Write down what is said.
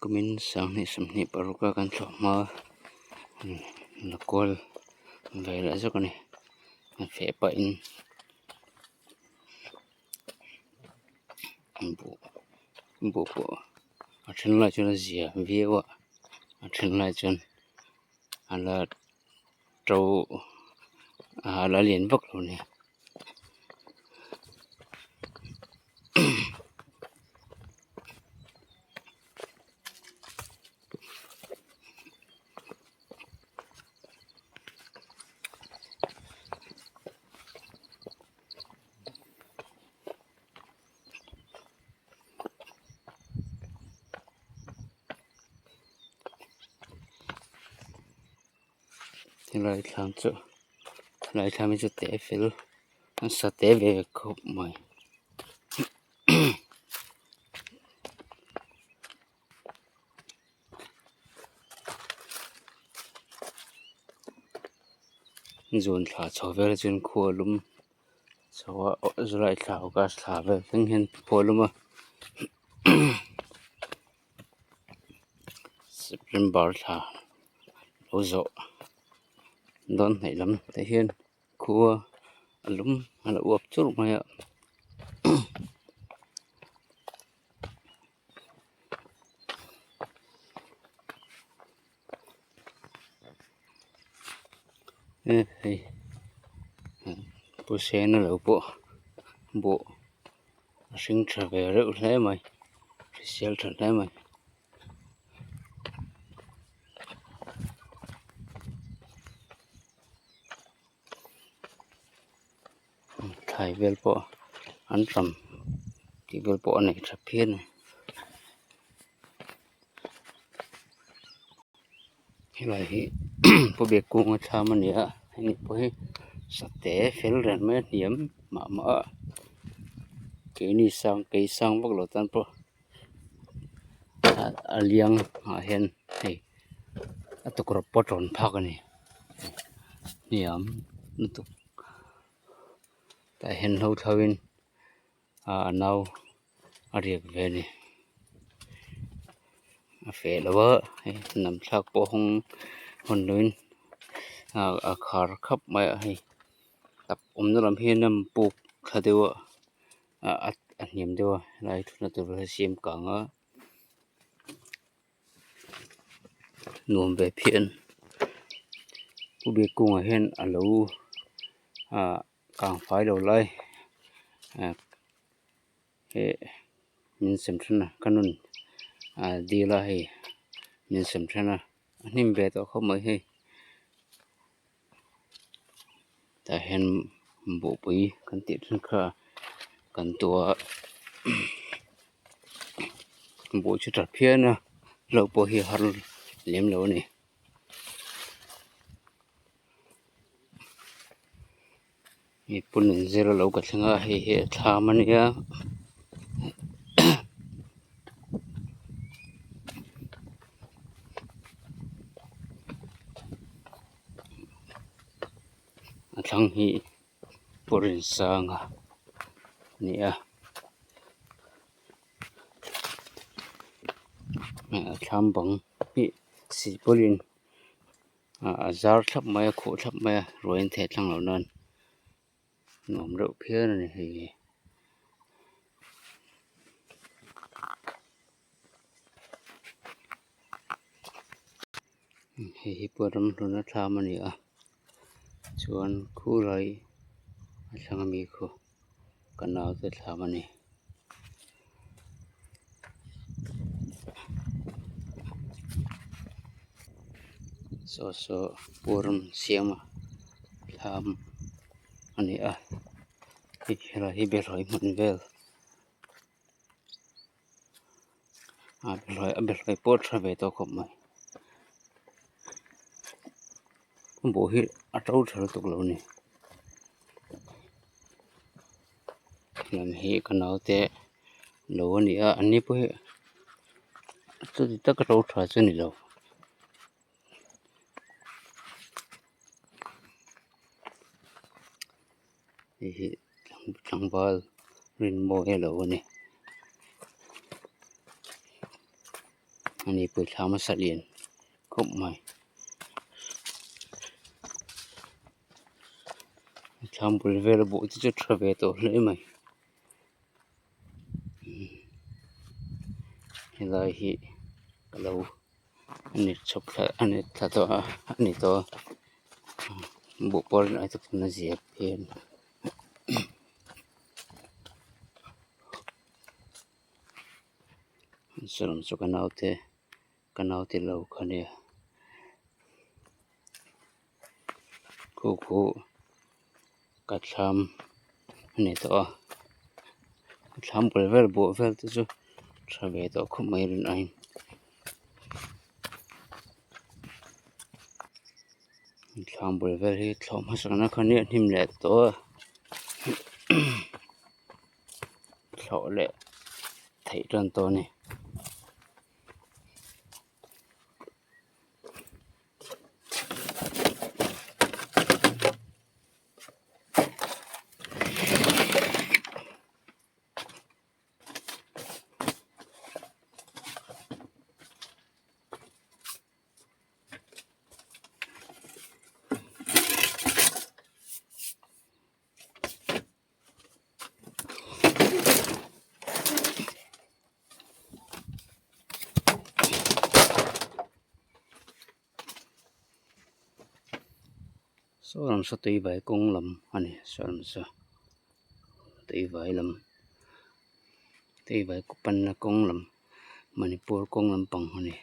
Kumin sanghnih sawmhnih paruk a kan thlawh hma la kual ve leh zawk a ni a feh pahin buh buh pawh a then lai chuan a zia viau a a then lai chuan a la to a la lian vak lo a ni. Helai thlam chu helai thlam hi chu te fel an sa te ve khawp mai. Zun thla chho vel chuan khua lum chho a July thla August thla vel thleng hian khua lum a September thla lo zawh dawn hnaih lam te hian khua a lum a lo uap churh mai a. Hei pu sena lo pawh bawh a hring tha ve reuh hle mai hrisel tha hle mai. Thlai vel pawh an tam tih vel pawh a nei tha phian a ni. Helai hi pu biak kunga thlam a ni a hemi pawh hi sate fel reng mai a hniam mah mah a keini sang kei sang vak lo tan pawh a liang ah hian hei a tukverh pawh a tawn phak a ni hniam lutuk tah hian hlo thlo in a nau a riak ve a ni a feh lo a hei nam thlak pawh hawng hawn lo in a khar khap mai a hei tap awmna lam hi a puk thla deuh a a hniam deuh a helai thutna tur hi a siam kang a nuam ve phian pu biakkungah hian a lo ah kang fai lo lai eh min sem then a ka nun ah dil a hei min sem then a a hnim ve tawh khawp mai hei tah hian buhpui kan tih thin kha kan tuah a buh chu tha phian a hlo pawh hi a har lem lo a ni. Mipun in zir alo ka thleng a hei hi a thlam a nia a thlang hi Pawrinsanga a ni a a thlam bang hi sihpawlin. A zar thlap mai a khuh thlap mai a ruai an theh thlang loh nan nuam reuh phian a ni hei hi. Hei hi pawh ramhlun a thlam a ni a chuan khulai a thlang ami khu ka naute thlam a ni. Saw saw pawr siama thlam a ni a hei helai hi behlawi hmun vel a behlawi pawh a tha ve tawh khawp mai buh hi a to tha lutuk lo a ni. Lam hi ka naute lo a ni a an ni pawh hi chuti taka ro tha chu a ni lo. Hei hi tlangval rinmawi a lo a ni. Ani pawh thla hmasa lian khawp mai. Thlam bul vel a buh te chu tha ve tawh hle mai. Helai hi ka lo ani chhawp thla ani thla tawh a ani tawh a buh pawh a rin ai zia phian. Saw lam chu ka naute ka naute lo kha nia khu khu ka thlam a ni tawh a ka thlam bul vel buh vel te chu tha ve tawh khawp mai rin aiin thlam bul vel hi thlawh hmasak na kha nia hnim leh tawh a thlawh leh theih tan tawh a ni. Saw lam saw tui vai kawng lam a ni saw lam saw tui vai lam tui vai panna kawng lam manipur kawng lampang a ni.